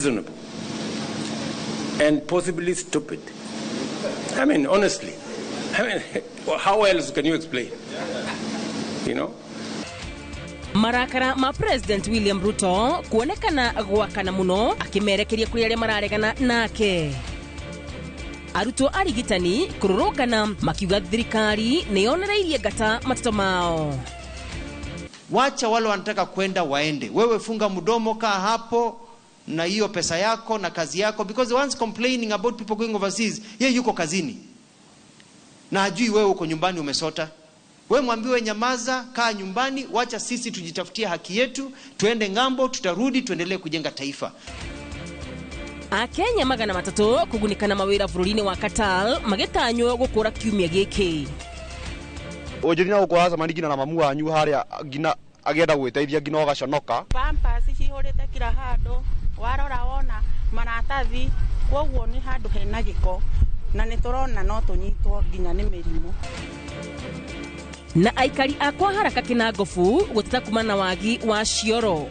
Unreasonable and possibly stupid. I mean, honestly, I mean, how else can you explain? You know? Marakara ma President William Ruto kuonekana gwakana muno akimerekeria kuri aria mararegana nake. Arutwo arigitani kururungana makiuga thirikari niyonereirie ngata matito mao. Wacha wale wanataka kwenda waende. Wewe funga mdomo, kaa hapo na hiyo pesa yako na kazi yako, because the ones complaining about people going overseas, yeye yuko kazini na hajui wewe uko nyumbani umesota. Wewe mwambiwe nyamaza, kaa nyumbani, wacha sisi tujitafutie haki yetu, tuende ng'ambo, tutarudi tuendelee kujenga taifa. Akenya 300 kugunikana mawira bũrũri-inĩ wa Qatar magĩtanywo gũkũra kiumia gĩkĩ. Ũnjĩri no gũkorwo acemania nginya na mamu wanyu harĩa nginya agĩenda gwĩteithia nginya ũgaconoka. Pampers cihũrĩte kila handũ, warora wona maratathi, kwoguo nĩ handũ hena gĩko na nĩ tũrona no tũnyitwo nginya nĩ mĩrimũ. Na aikari a kwa haraka Kinangofu gũteta kumana na wagi wa cioro.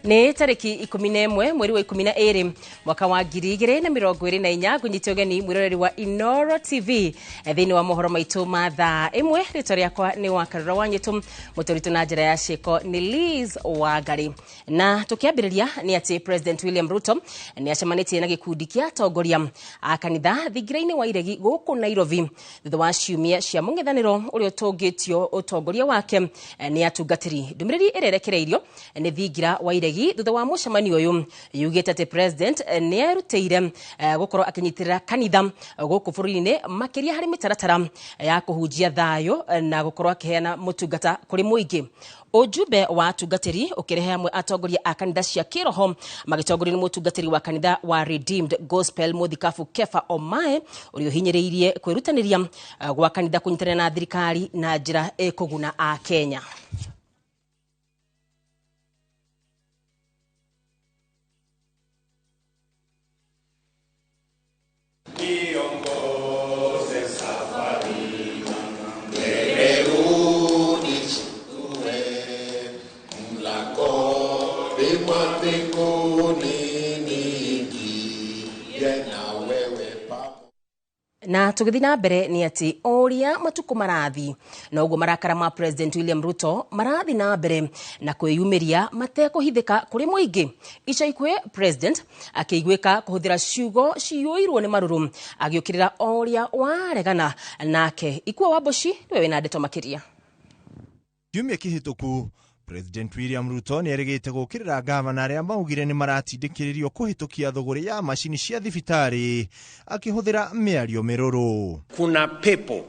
Nĩ tarĩki 11 mweri wa 12 mwaka wa 2024 ngũnyite ũgeni mwĩroreri wa Inooro TV thĩinĩ wa mohoro maitũ ma thaa ĩmwe. Rĩtwa rĩakwa nĩ Wakarura wa Nyĩtũ, mũtũritũ na njĩra ya ciĩko nĩ Liz Wangari. Na tũkĩambĩrĩria nĩ atĩ President William Ruto nĩ acemanĩtie na gĩkundi kĩa atongoria a kanitha thingira-inĩ wa Iregi gũkũ Nairobi thutha wa ciumia cia mũng'ethanĩro ũrĩa ũtũngĩtio ũtongoria wake nĩ atungatĩri. Ndũmĩrĩri ĩrerekereirio nĩ thingira wa Iregi thutha wa mũcemanio ũyũ yugĩte atĩ President nĩ erutĩire gũkorwo akĩnyitĩrĩra kanitha gũkũ bũrũri-inĩ makĩria harĩ mĩtaratara ya kũhunjia thayũ na gũkorwo akĩheana mũtungata kũrĩ mũingĩ. Ujumbe wa atungatĩri ũkĩrehe hamwe atongoria a kanitha cia kĩroho magĩtongorio nĩ mũtungatĩri wa kanitha wa Redeemed Gospel Mũthikabu Kefa Omae ũrĩa ũhinyĩrĩirie kwĩrutanĩria gwa kanitha kũnyitanĩra na thirikari na njĩra ĩkũguna a Kenya. Na tũgĩthiĩ na mbere nĩ atĩ ũrĩa matukũ marathi noguo marakara ma President William Ruto marathi na mbere na kwĩyumĩria matekũhithĩka kũrĩ mũingĩ. Ica ikuhĩ President akĩiguĩka kũhũthĩra ciugo ciyũirwo nĩ marũrũ agĩũkĩrĩra ũrĩa waregana nake. Ikua wa Mboci nĩwe wĩna ndeto makĩria. Kiumia kĩhĩtũku President William Ruto nĩ erĩgĩte gũkĩrĩra gavana arĩa maugire nĩ maratindĩkĩrĩrio kũhĩtũkia thũgũrĩ ya macini cia thibitarĩ akĩhũthĩra mĩario mĩrũrũ. Kuna pepo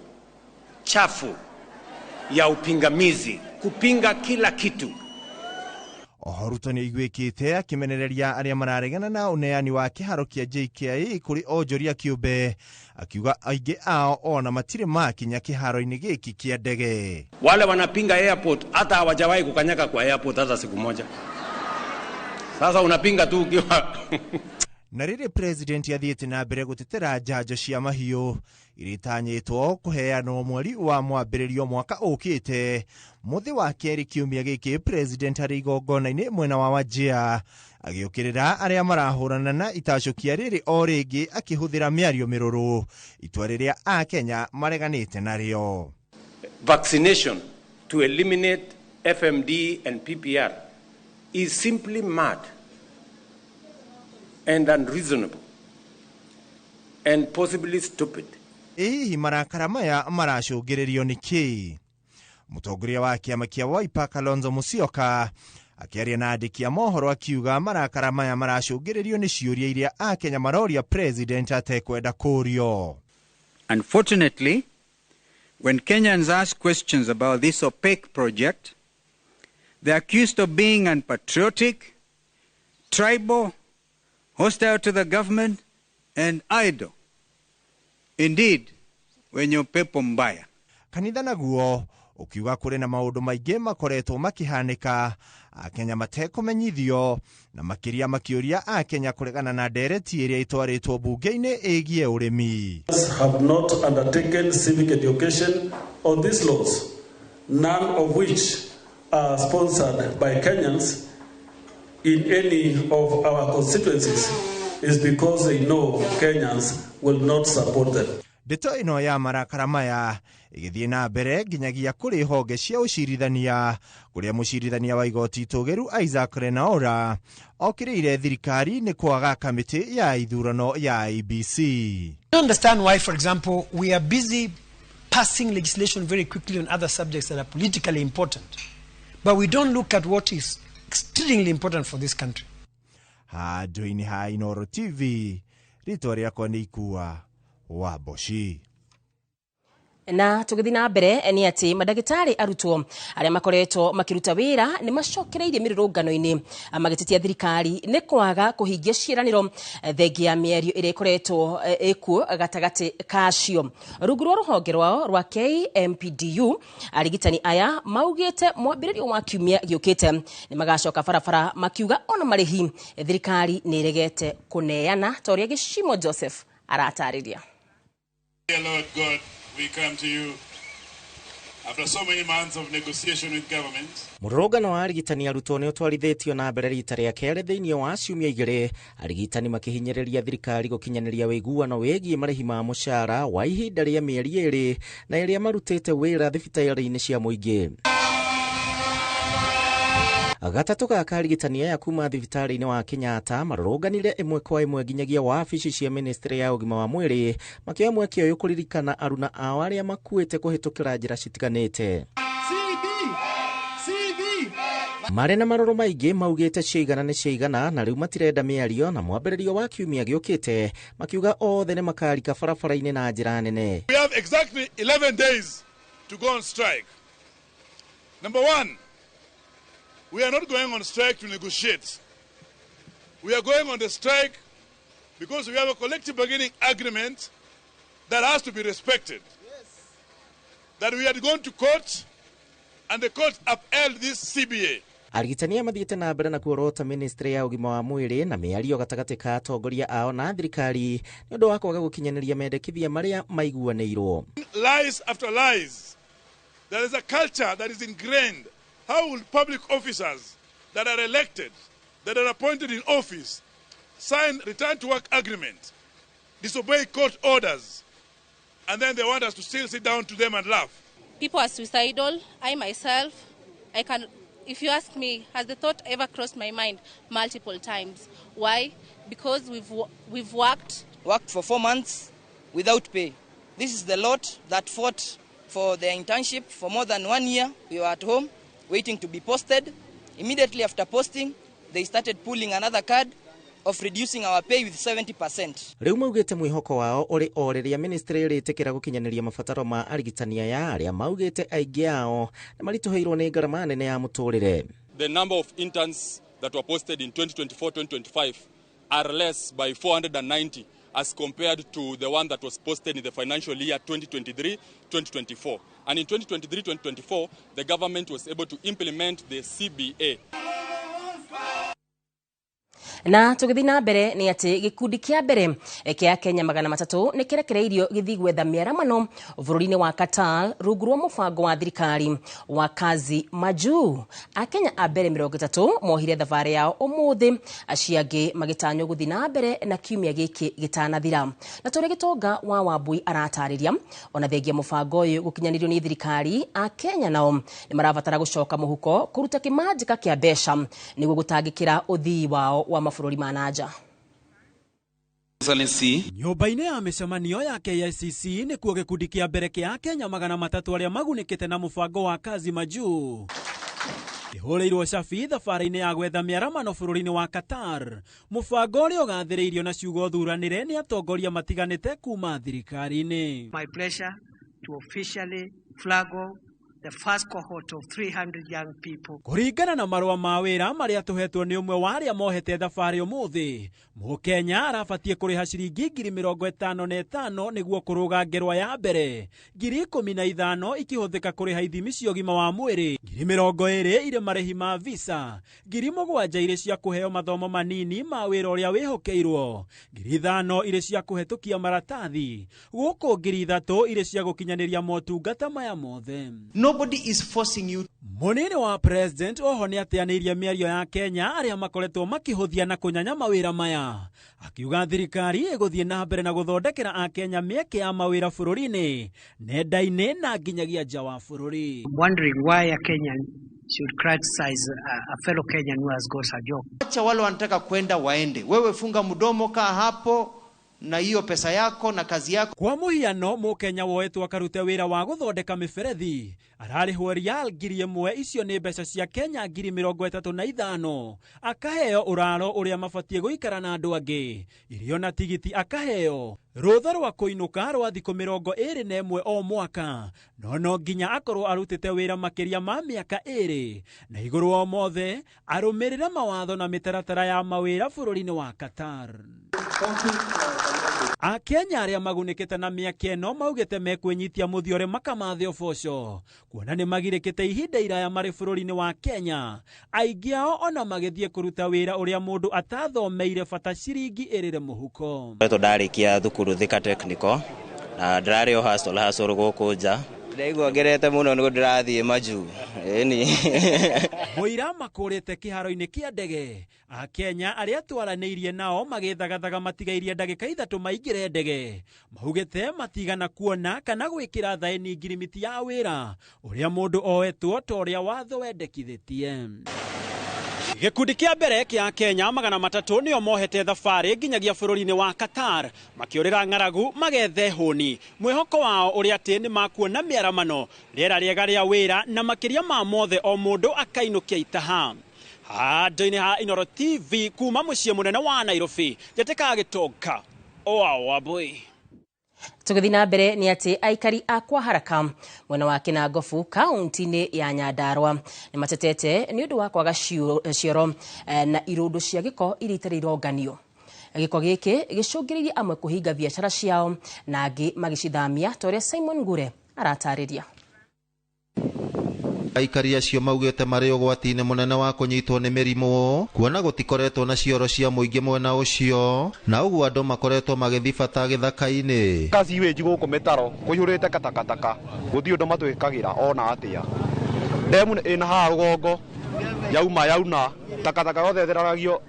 chafu ya upingamizi kupinga kila kitu. Oho Ruto nĩ aiguĩkĩte akĩmenereria arĩa mararegana na ũneani wa kĩharo kĩa JKIA kũrĩ onjoria kĩũmbe, akiuga aingĩ ao ona matirĩ makinya kĩharo-inĩ gĩkĩ kĩa ndege. Wale wanapinga airport hata hawajawahi kukanyaga kwa airport hata siku moja. Sasa unapinga tu ukiwa Na rĩrĩ President athiĩte na mbere gũtetera njanjo cia mahiũ iria itanyĩtwo kũheanwo mweri wa mwambĩrĩrio mwaka ũkĩte. Mũthĩ wa kerĩ kiumia gĩkĩ President arĩ igongona-inĩ mwena wa Wajir agĩũkĩrĩra arĩa marahũrana na itacũkia rĩrĩ o rĩngĩ akĩhũthĩra mĩario mĩrũrũ, itua rĩrĩa Akenya mareganĩte narĩo. Vaccination to eliminate FMD and PPR is simply mad and unreasonable and possibly stupid. Ĩ hihi marakara maya maracũngĩrĩrio nĩ kĩĩ? Mũtongoria wa kĩama kĩa Wiper Kalonzo Musyoka akĩaria na andĩki a mohoro akiuga marakara maya maracũngĩrĩrio nĩ ciũria iria Akenya maroria President atekwenda kũrio. Unfortunately, when Kenyans ask questions about this opaque project, they are accused of being unpatriotic, tribal, hostile to the government, and idle. Indeed, wenye upepo mbaya. Kanitha naguo ũkiuga kũrĩ na maũndũ maingĩ makoretwo makĩhanĩka Akenya matekũmenyithio, na makĩria makĩũria Akenya kũregana na ndereti ĩrĩa ĩtwarĩtwo mbunge-inĩ ĩgiĩ ũrĩmi. Have not undertaken civic education on these laws, none of which are sponsored by Kenyans in any of our constituencies, is because they know Kenyans will not support them. Ndeto ĩno ya marakara maya ĩgĩthiĩ na mbere nginyagia kũrĩ honge cia ũcirithania, kũrĩa mũcirithania wa igoti itũgĩru Isaac Lenaola okĩrĩire thirikari nĩ kwaga kamĩtĩ ya ithurano ya IEBC. I don't understand why, for example, we are busy passing legislation very quickly on other subjects that are politically important, but we don't look at what is exceedingly important for this country. Handũ-inĩ ha Inooro TV, rĩtwa rĩakwa nĩ Ikua wa Mboci. Na tũgĩthiĩ na mbere nĩ atĩ mandagĩtarĩ arutwo arĩa makoretwo makĩruta wĩra nĩ macokereirie mĩrũrũngano-inĩ magĩtetia thirikari nĩ kwaga kũhingia ciĩranĩro thengia ya mĩario ĩrĩa ĩkoretwo ĩkuo gatagatĩ kacio. Rungu rwa rũhonge rwao rwa KMPDU, arigitani aya maugĩte mwambĩrĩrio wa kiumia gĩũkĩte nĩ magacoka barabara, makiuga ona marĩhi thirikari nĩ ĩregete kũneana, ta ũrĩa Gĩcimo Joseph aratarĩria. Dear Lord God, we come to you after so many months of negotiation with government. Mũrũrũngano wa arigitani arutwo nĩ ũtwarithĩtio na mbere rita rĩa kerĩ thĩinĩ wa ciumia 2, arigitani makĩhinyĩrĩria thirikari gũkinyanĩria ũiguano wĩgiĩ marĩhi ma mũcara wa ihinda rĩa mĩeri 2 na ĩrĩa marutĩte wĩra thibitarĩ-inĩ cia mũingĩ. Gatatũ gaka arigitani aya kuma thibitarĩ-inĩ wa Kenyatta marũrũnganire ĩmwe kwa ĩmwe nginyagia wabici cia ministry ya ũgima wa mwĩrĩ, makĩoya mweke ũyũ kũririkana aruna ao arĩa makuĩte kũhĩtũkĩra njĩra citiganĩte. Marĩ na marũrũ maingĩ maugĩte ciaigana nĩ ciaigana na rĩu matirenda mĩario, na mwambĩrĩrio wa kiumia gĩũkĩte makiuga othe nĩ makarika barabara-inĩ na njĩra nene. We have exactly 11 days to go on strike. Number one, we are not going on strike to negotiate. We are going on the strike because we have a collective bargaining agreement that has to be respected. Yes. That we had gone to court and the court upheld this CBA. Arigitani aya mathiĩte na mbere na kuorota ministry ya ũgima wa mwĩrĩ na mĩario gatagatĩ ka atongoria ao na thirikari nĩ ũndũ wa kwaga gũkinyanĩria mendekithia marĩa maiguanĩirwo. Lies after lies. There is a culture that is ingrained. How will public officers that are elected, that are appointed in office, sign return to work agreement, disobey court orders, and then they want us to still sit down to them and laugh? People are suicidal. I myself, I can, if you ask me, has the thought ever crossed my mind? Multiple times. Why? Because we've worked. Worked for 4 months without pay. This is the lot that fought for their internship for more than 1 year. We were at home waiting to be posted. Immediately after posting, they started pulling another card of reducing our pay with 70%. Rĩu maugĩte mwĩhoko wao ũrĩ o rĩrĩa ministry ĩrĩtĩkĩra gũkinyanĩria mabataro ma arigitani aya arĩa maugĩte aingĩ ao nĩ maritũhĩirwo nĩ ngarama nene ya mũtũrĩre. The number of interns that were posted in 2024-2025 are less by 490 as compared to the one that was posted in the financial year 2023-2024. And in 2023-2024, the government was able to implement the CBA. Na tũgĩthiĩ na mbere nĩ atĩ gĩkundi kĩa mbere kĩa Kenya 300 nĩ kĩrekereirio gĩthiĩ gwetha mĩaramano bũrũri-inĩ wa Qatar rungu rwa mũbango wa thirikari wa Kazi Majuu. Akenya a mbere 30 mohire thabarĩ yao ũmũthĩ, acio angĩ magĩtanywo gũthiĩ na mbere na kiumia gĩkĩ gĩtanathira. Na tũrĩ Gĩtonga wa Wambui aratarĩria ona thengia mũbango ũyũ gũkinyanĩrio nĩ thirikari, Akenya nao nĩ marabatara gũcoka mũhuko kũruta kĩmanjĩka kĩa mbeca nĩguo gũtangĩkĩra ũthii wao wa mabũrũri ma nanja. Nyũmba-inĩ ya mĩcemanio ya KICC nĩkuo gĩkundi kĩa mbere kĩa Akenya 300 arĩa magunĩkĩte na mũbango wa Kazi Majuu ĩhũrĩirwo cabi thabarĩ-inĩ ya gwetha mĩaramano bũrũri-inĩ wa Qatar, mũbango ũrĩa ũgathĩrĩirio na ciugo thuranĩre nĩ atongoria matiganĩte kuma thirikari-inĩ. My pleasure to officially flag off the first cohort of 300 young people. Kũringana na marũa ma wĩra marĩa tũhetwo nĩ ũmwe wa arĩa mohete thabarĩ ũmũthĩ, Mũkenya arabatiĩ kũrĩha ciringi 55,000 nĩguo kũrũga ngerwa ya mbere, 15,000 ikĩhũthĩka kũrĩha ithimi cia ũgima wa mwĩrĩ, 20,000 irĩ marĩhi ma visa, 7,000 irĩ cia kũheo mathomo manini ma wĩra ũrĩa wĩhokeirwo, 5,000 irĩ cia kũhetũkia maratathi, gũkũ 3,000 irĩ cia gũkinyanĩria motungata maya mothe. Nobody is forcing you. Munini wa president oho nĩ ateanĩirie mĩario ya Kenya arĩa makoretwo makĩhũthia na kũnyanya mawĩra maya, akiuga thirikari ĩgũthiĩ na mbere na gũthondekera Akenya mĩeke ya mawĩra bũrũri-inĩ, nenda-inĩ na nginyagia nja wa bũrũri. I'm wondering why a Kenyan should criticize a fellow Kenyan who has got a job. Acha wale wanataka kwenda waende. Wewe funga mdomo, kaa hapo na hiyo pesa yako na kazi yako. Kwa muhiano, Mũkenya woetwo akarute wĩra wa gũthondeka mĩberethi ararĩhwo rial 1,000, icio nĩ mbeca cia Kenya 35,000, akaheo ũraro ũrĩa mabatiĩ gũikara na andũ angĩ, irio na tigiti, akaheo rũtha rwa kũinũka rwa thikũ 21 o mwaka, no nginya akorwo arutĩte wĩra makĩria ma mĩaka 2, na igũrũ o mothe arũmĩrĩre mawatho na mĩtaratara ya mawĩra bũrũri-inĩ wa Qatar. Akenya arĩa magunĩkĩte na mĩaka ĩno maugĩte mekwĩnyitia mũthiore makamathe ũboco, kuona nĩ magirĩkĩte ihinda iraya marĩ bũrũri-inĩ wa Kenya, aingĩ ao ona magĩthiĩ kũruta wĩra ũrĩa mũndũ atathomeire bata ciringi ĩrĩre mũhuko. Ngoretwo ndarĩkia thukuru Thika Technical na ndĩrarĩ o hustle gũkũ nja. Ndaigua ngerete mũno nĩguo ndĩrathiĩ majuu. Ĩni. Mũira makũrĩte kĩharo-inĩ kĩa ndege, Akenya arĩa twaranĩirie nao magĩthagathaga matigairie ndagĩka 3 maingĩre ndege, maugĩte matigana kuona kana gwĩkĩra thaĩni ngirimiti ya wĩra ũrĩa mũndũ oetwo ta ũrĩa watho wendekithĩtie. Gĩkundi kĩa mbere kĩa Kenya 300 nĩo mohete thabarĩ nginyagia bũrũri-inĩ wa Qatar, makĩũrĩra ng'aragu magethe hũni, mwĩhoko wao ũrĩa atĩ nĩ makuona mĩaramano, rĩera rĩega rĩa wĩra na makĩria ma mothe o mũndũ akainũkia itaha. Handũ-inĩ ha Inooro TV kuma mũciĩ mũnene wa Nairobi, Njetĩkaga Gĩtonga oa Wambui. Tũgĩthiĩ na mbere nĩ atĩ aikari a kwa Haraka mwena wa Kĩnangobu kaunti-inĩ ya Nyandarua nĩ matetete nĩ ũndũ wa kwaga cioro na irũndũ cia gĩko iria itarĩ ironganio. Gĩko gĩkĩ gĩcũngĩrĩirie amwe kũhinga biacara ciao na angĩ magĩcithamia, ta ũrĩa Simon Ngure aratarĩria. Aikari acio maugĩte marĩ ũgwati-inĩ mũnene wa kũnyitwo nĩ mĩrimũ, kuona gũtikoretwo na cioro cia mũingĩ mwena ũcio, na ũguo andũ makoretwo magĩthibata gĩthaka-inĩ. Kaci wĩnji gũkũ mĩtaro kũihũrĩte katakataka, gũtirĩ ũndũ matwĩkagĩra ona atĩa. Ndemu ĩna haha rũgongo yauma yauna, takataka yothe ĩtheraragio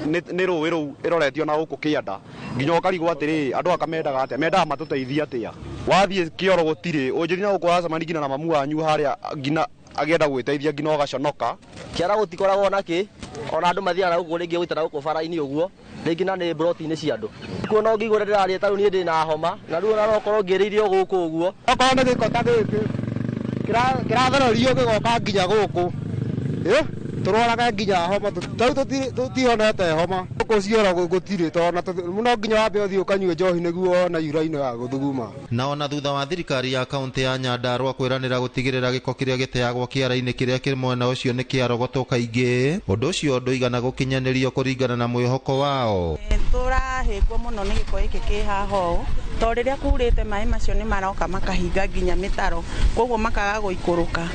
nĩ rũĩ rũu ĩroretio na gũkũ kĩanda, nginya ũkarigwo atĩrĩ, andũ aka mendaga atĩa, mendaga matũteithie atĩa. Wathiĩ kĩoro gũtirĩ, ũnjĩri na gũkũ wacemania nginya na mamu wanyu harĩa nginya agĩenda gwĩteithia nginya ũgaconoka. Kĩara gũtikoragwo na kĩ, ona andũ mathiaga na gũkũ rĩngĩ gũitara gũkũ bara-inĩ ũguo, rĩngĩ na nĩ mburoti-inĩ cia andũ. Kuo no ngĩigua ũrĩa ndĩrarĩa ta rĩu niĩ ndĩna homa, na rĩu ona no ũkorwo ngĩrĩirio gũkũ ũguo. Okorwo nĩ gĩko ta gĩkĩ kĩrathererio gĩgoka nginya gũkũ, tũrwaraga nginya homa, ta rĩu tũtihonete homa. Gũkũ cioro gũtirĩ, tondũ no nginya wambe ũthiĩ ũkanyue njohi nĩguo wone yura-inĩ ya gũthuguma. Na ona thutha wa thirikari ya kaunti ya Nyandarua kwĩranĩra gũtigĩrĩra gĩko kĩrĩa gĩteagwo kĩara-inĩ kĩrĩa kĩrĩ mwena ũcio nĩ kĩarogotwo kaingĩ, ũndũ ũcio ndũigana gũkinyanĩrio kũringana na mwĩhoko wao. Tũrahĩngwo mũno nĩ gĩko gĩkĩ kĩ haha ũũ, tondũ rĩrĩa kurĩte maĩ macio nĩ maroka makahinga nginya mĩtaro, koguo makaga gũikũrũka,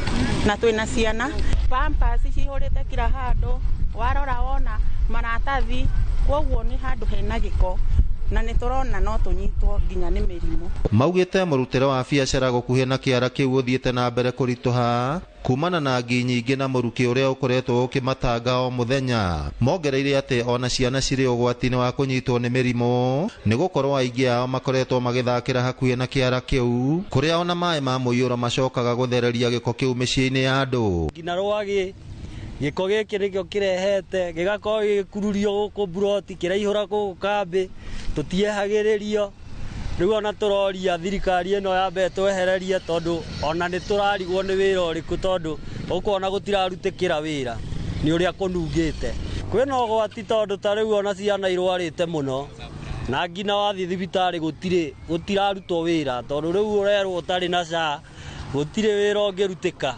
na twĩna ciana, pampers cihũrĩte kila handũ, warora wona maratathi, koguo nĩ handũ hena gĩko na nĩ tũrona no tũnyitwo nginya nĩ mĩrimũ. Maugĩte mũrutĩre wa biacara gũkuhĩ na kĩara kĩu ũthiĩte na mbere kũritũha kumana na ngi nyingĩ na mũrukĩ ũrĩa ũkoretwo ũkĩmatanga o mũthenya. Mongereire atĩ ona ciana cirĩ ũgwati-inĩ wa kũnyitwo nĩ mĩrimũ nĩ gũkorwo aingĩ ao makoretwo magĩthakĩra hakuhĩ na kĩara kĩu, kũrĩa ona maĩ ma mũiyũro macokaga gũthereria gĩko kĩu mĩciĩ-inĩ ya andũ. Nginya rwagĩ gĩko gĩkĩ nĩkĩo kĩrehete gĩgakorwo gĩgĩkururio gũkũ mburoti, kĩraihũra gũkũ kambĩ, tũtiehagĩrĩrio. Rĩu ona tũroria thirikari ĩno yambe twehererie, tondũ ona nĩ tũrarigwo nĩ wĩra ũrĩkũ, tondũ ũkuona gũtirarutĩkĩra wĩra nĩ ũrĩa kũnungĩte. Kwĩna ũgwati tondũ ta rĩu ona ciana irwarĩte mũno, na nginya wathiĩ thibitarĩ gũtirarutwo wĩra, tondũ rĩu ũrerwo ũtarĩ na SHA Gũtirĩ wĩra ũngĩrutĩka,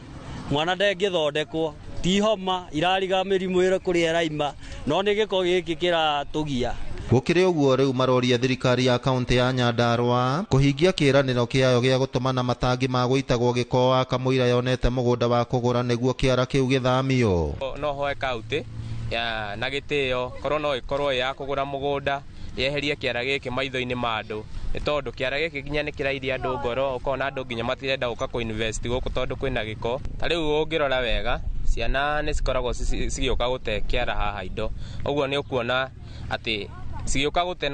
mwana ndengĩthondekwo, ti homa irariga mĩrimũ ĩrĩa kũrĩa ĩraima, no nĩ gĩko gĩkĩ kĩratũgia. Gũkĩrĩ ũguo rĩu maroria thirikari ya kaunti ya Nyandarua kũhingia kĩĩranĩro kĩayo gĩa gũtũmana matangi ma gũitagwo gĩko wa kamũira yonete mũgũnda wa kũgũra nĩguo kĩara kĩu gĩthamio. No hoe kaunti ya na gĩtĩo korwo no ĩkorwo ya kũgũra mũgũnda yeherie kĩara gĩkĩ maitho-inĩ ma andũ, nĩ tondũ kĩara gĩkĩ nginya nĩ kĩrairia andũ ngoro, ũkona andũ nginya matirenda gũka kũ invest gũkũ tondũ kwĩna gĩko. Ta rĩu ũngĩrora wega ciana nĩ cikoragwo cigĩũka gũte kĩara haha indo, ũguo nĩ ũkuona atĩ cigĩũka gũte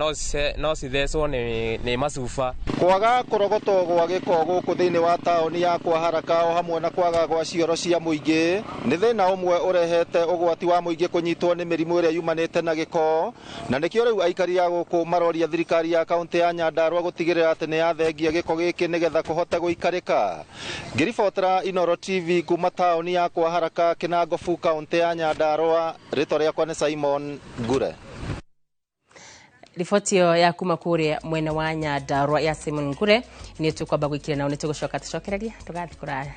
no cithecwo nĩ macuba. Kwaga kũrogotwo gwa gĩko gũkũ thĩinĩ wa taũni ya Kwaharaka o hamwe na kwaga gwa cioro cia mũingĩ nĩ thĩna ũmwe ũrehete ũgwati wa mũingĩ kũnyitwo nĩ mĩrimũ ĩrĩa yumanĩte na gĩko, na nĩkĩo rĩu aikari a gũkũ maroria thirikari ya kaunti ya Nyandarua gũtigĩrĩra atĩ nĩ yathengia gĩko gĩkĩ nĩgetha kũhote gũikarĩka. Ngĩribotera Inooro TV kuma taũni ya Kwaharaka, Kinangofu, kaunti ya Nyandarua, rĩtwa rĩakwa nĩ Simon Ngure. Riboti ĩyo ya kuma kũrĩa mwena wa Nyandarua ya Simon Ngure nĩ tũkwamba gwĩkĩra nao, nĩ tũgũcoka tũcokererie tũgathiĩ kũraya.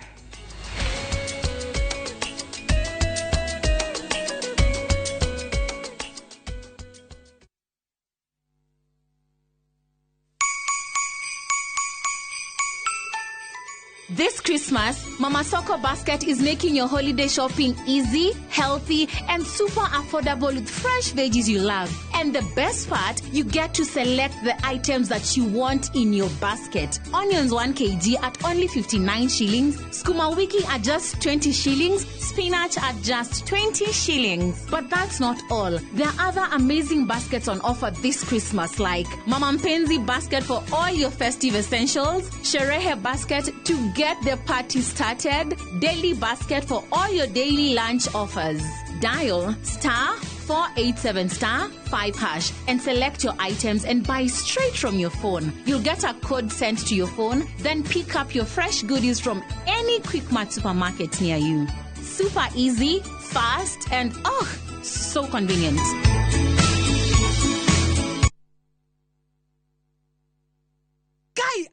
This Christmas, Mama Soko Basket is making your holiday shopping easy, healthy, and super affordable with fresh veggies you love. And the best part, you get to select the items that you want in your basket. Onions 1 kg at only 59 shillings, skuma wiki at just 20 shillings, spinach at just 20 shillings. But that's not all. There are other amazing baskets on offer this Christmas, like Mama Mpenzi basket for all your festive essentials, Sherehe basket to get the party started, daily basket for all your daily lunch offers. Dial *487 *5# and select your items and buy straight from your phone. You'll get a code sent to your phone, then pick up your fresh goodies from any Quickmart supermarket near you. Super easy, fast, and oh, so convenient.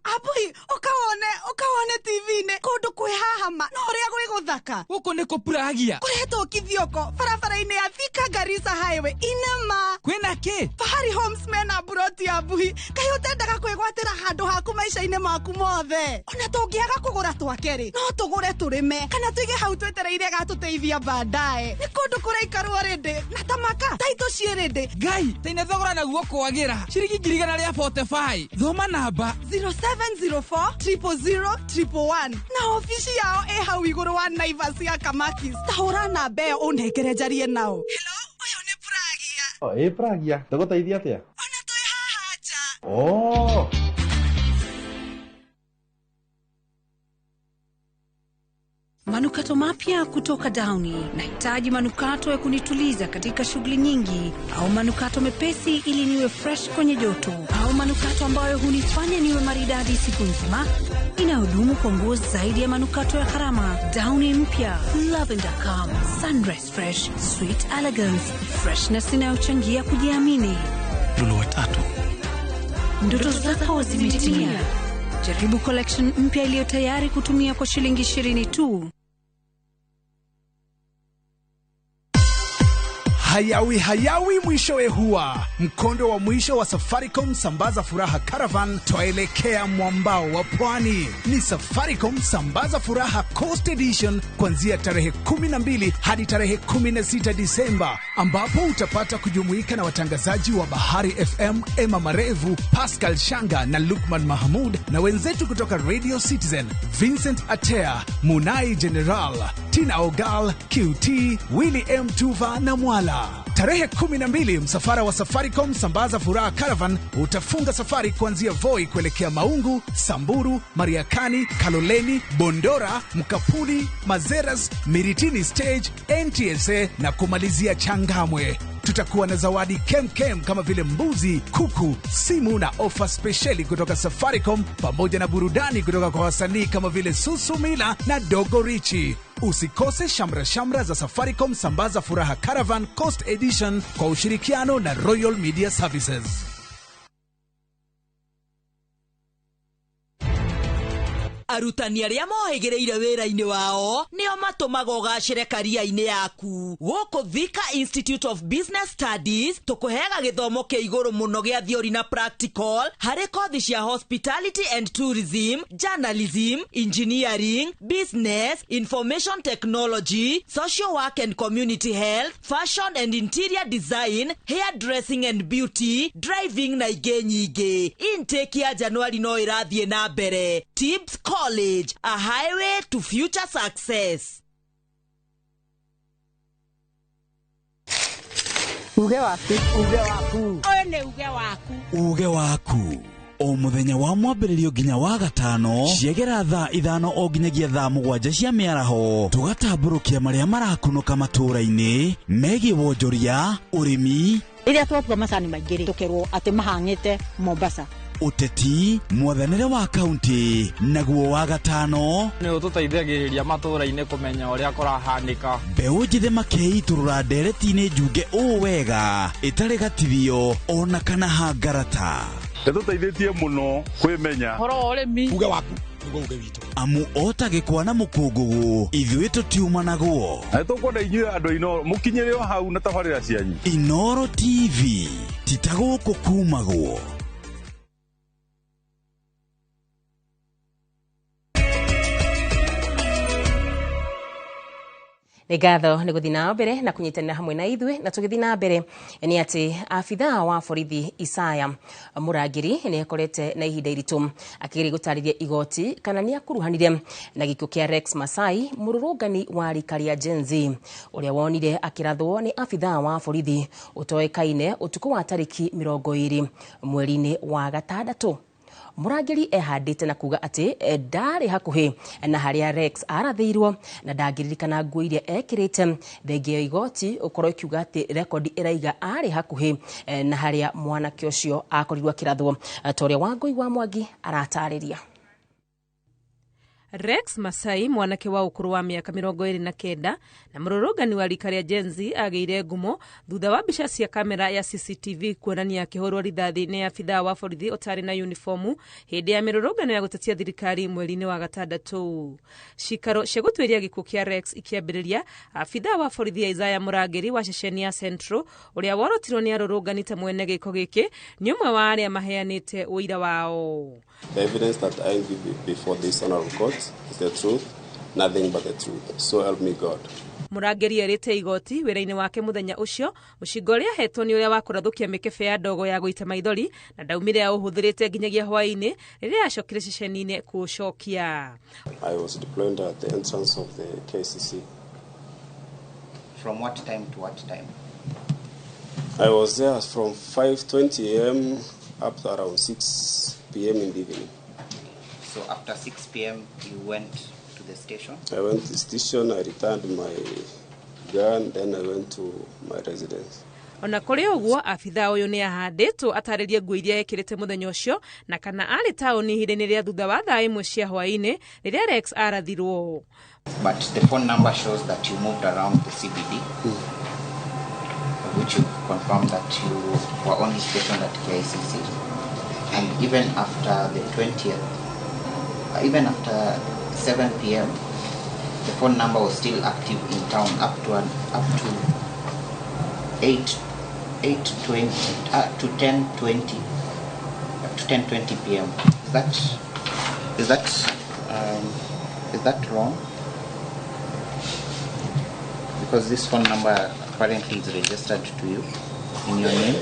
Abui, ukawone TV-inĩ kũndũ kwĩ haha ma no ũrĩa gwĩ gũthaka. Gũkũ nĩ kũpuragia. Kũretwo Kithioko barabara-inĩ ya Thika Garissa Highway inama. Kwĩna kĩ? Fahari Homes mena mburoti ya Mbuhi. Kaĩ ũtendaga kwĩgwatĩra handũ haku maica-inĩ maku mothe? Ona tũngĩaga kũgũra twake rĩ, no tũgũre tũrĩme kana tũige hau twetereire gatũteithia baadaye. Nĩ kũndũ kũraikarwo rĩndĩ na tamaka taitũ ciĩ rĩndĩ. Ngai, tene thogora naguo kwagĩra. Ciringi 145. Thoma namba 0704 000 111 na ofici yao ĩ hau igũrũ wa Naivas ya Kamakis. Ta hũra namba ĩyo ũnengere njarie nao. Hello, ũyũ nĩ Pragia. Oh, ĩ Pragia, tũgũteithia atĩa? Ona twĩ haha nja. Oh. Manukato mapya kutoka Downy. Nahitaji manukato ya kunituliza katika shughuli nyingi, au manukato mepesi ili niwe fresh kwenye joto, au manukato ambayo hunifanya niwe maridadi siku nzima, inayodumu kwa nguo zaidi ya manukato ya gharama. Downy mpya, Lavender Calm, Sunrise Fresh, Sweet Elegance, freshness inayochangia kujiamini. Lulu watatu. Ndoto zako zimetimia. Jaribu collection mpya iliyo tayari kutumia kwa shilingi 20 tu. Hayawi hayawi mwishowe huwa. Mkondo wa mwisho wa Safaricom Sambaza Furaha Caravan twaelekea mwambao wa pwani. Ni Safaricom Sambaza Furaha Coast Edition kuanzia tarehe 12 hadi tarehe 16 Disemba, ambapo utapata kujumuika na watangazaji wa Bahari FM Emma Marevu, Pascal Shanga na Lukman Mahmud, na wenzetu kutoka Radio Citizen Vincent Atea, Munai General, Tina Ogal, QT, Willy M Tuva na Mwala. Tarehe 12 msafara wa Safaricom Sambaza Furaha Caravan utafunga safari kuanzia Voi kuelekea Maungu, Samburu, Mariakani, Kaloleni, Bondora, Mkapuli, Mazeras, Miritini Stage, NTSA na kumalizia Changamwe. Tutakuwa na zawadi kemkem kama vile mbuzi, kuku, simu na ofa speciali kutoka Safaricom, pamoja na burudani kutoka kwa wasanii kama vile Susumila na Dogo Richi. Usikose shamra shamra za Safaricom Sambaza Furaha Caravan Coast Edition kwa ushirikiano na Royal Media Services. Arutani arĩa mohĩgĩrĩire wĩra-inĩ wao nĩo matũmaga ũgacĩre karia-inĩ yaku. Gũkũ Thika Institute of Business Studies tũkũheaga gĩthomo kĩa igũrũ mũno gĩa theory na practical harĩ kothi cia hospitality and tourism, journalism, engineering, business, information technology, social work and community health, fashion and interior design, hairdressing and beauty, driving na ingĩ nyingĩ. Intake ya Januari no ĩrathiĩ na mbere. Tips College, a highway to future success. Uge waku, uge waku. Ũyũ nĩ uge waku. Uge waku. O muthenya wa mwambĩrĩrio nginya wa gatano ciegera thaa 5 o nginyagia thaa 7 cia mĩaraho tũgatambũrũkia marĩa marakunũka matũũra-inĩ megiĩ wonjoria, ũrĩmi, rĩrĩa twatua macani maingĩ rĩ tũkerwo atĩ mahang'ĩte Mombasa, ũteti, mwathanĩre wa kaunti, naguo wa gatano nĩ ũtũteithagĩrĩria matũũra-inĩ kũmenya ũrĩa kũrahanĩka. Mbeũ njĩthĩ makeitũrũra ndereti-inĩ njunge ũũ wega ĩtarĩ gatithio ona kana hangarata. Nĩtũteithĩtie mũno kwĩmenya ũhoro wa ũrĩmi. Uge waku nĩguo uge witũ. Amu ota gĩkwa na mũkũngũgũ ithuĩ tũtiumanagwo. Na nĩtũkwenda inyuĩ andũ Inooro mũkinyĩre o hau na tabarĩra cianyu. Inooro TV ti ta gũkũ kumagwo. Nĩ ngatho nĩ gũthiĩ na mbere na kũnyitanĩra hamwe na ithuĩ. Na tũgĩthiĩ na mbere nĩ atĩ abithaa wa borithi Isaya Mũrangĩri nĩ akorete na ihinda iritũ akĩgeria gũtarĩria igoti kana nĩ akuruhanire na gĩkuũ kĩa Rex Masai, mũrũrũngani wa rika rĩa Gen Z ũrĩa wonire akĩrathwo nĩ abithaa wa borithi ũtoĩkaine ũtukũ wa tarĩki 20 mweri-inĩ wa gatandatũ. Mũrangĩri ehandĩte na kuga atĩ ndarĩ hakuhĩ na harĩa Rex arathĩirwo na ndangĩririkana nguo iria ekĩrĩte. Thengia ya igoti ũkorwo ikiuga atĩ rekondi ĩraiga arĩ hakuhĩ na harĩa mwanake ũcio akorirwo akĩrathwo, ta ũrĩa Wangũi wa Mwangi aratarĩria. Rex Masai, mwanake wa ũkũrũ wa mĩaka 29 na mũrũrũngani wa rika rĩa Gen Z, agĩire ngumo thutha wa mbica cia kamera ya CCTV kuonania akĩhũrwo rithathi nĩ abithaa wa borithi ũtarĩ na uniformu hĩndĩ ya mĩrũrũngano ya gũtetia thirikari mweri-inĩ wa gatandatũ. Cikaro cia gũtuĩria gĩkuũ kĩa Rex ikĩambĩrĩria, abithaa wa borithi Isaiah Mũrangĩri wa ceceni ya Central ũrĩa worotirwo nĩ arũrũngani ta mwene gĩko gĩkĩ nĩ ũmwe wa arĩa maheanĩte ũira wao. The evidence that I give before this honorable court is the truth, nothing but the truth. So help me God. Mũrangĩri erĩte igoti wĩra-inĩ wake mũthenya ũcio mũcinga ũrĩa ahetwo nĩ ũrĩa wa kũrathũkia mĩkebe ya ndogo ya gũita maithori na ndaumire aũhũthĩrĩte nginyagia hwaĩ-inĩ rĩrĩa acokire ceceni-inĩ kũũcokia. I was deployed at the entrance of the KCC. From what time to what time? I was there from 5:20 a.m. up to around 6 p.m. in the evening. So after 6 p.m. you went to the station? I went to the station, I returned my gun, then I went to my residence. Ona kũrĩ ũguo abithaa ũyũ nĩ ahandĩtwo atarĩrie nguo iria ekĩrĩte mũthenya ũcio na kana arĩ taũni ihinda-inĩ rĩa thutha wa thaa 1 cia hwaĩ-inĩ rĩrĩa Rex arathirwo. But the phone number shows that you moved around the CBD, which you confirmed that you were only stationed at KICC. And even after the 20th, even after 7 p.m., the phone number was still active in town up to 8:20 to 10:20 up to 10:20 p.m. Is that wrong? Because this phone number apparently is registered to you in your name.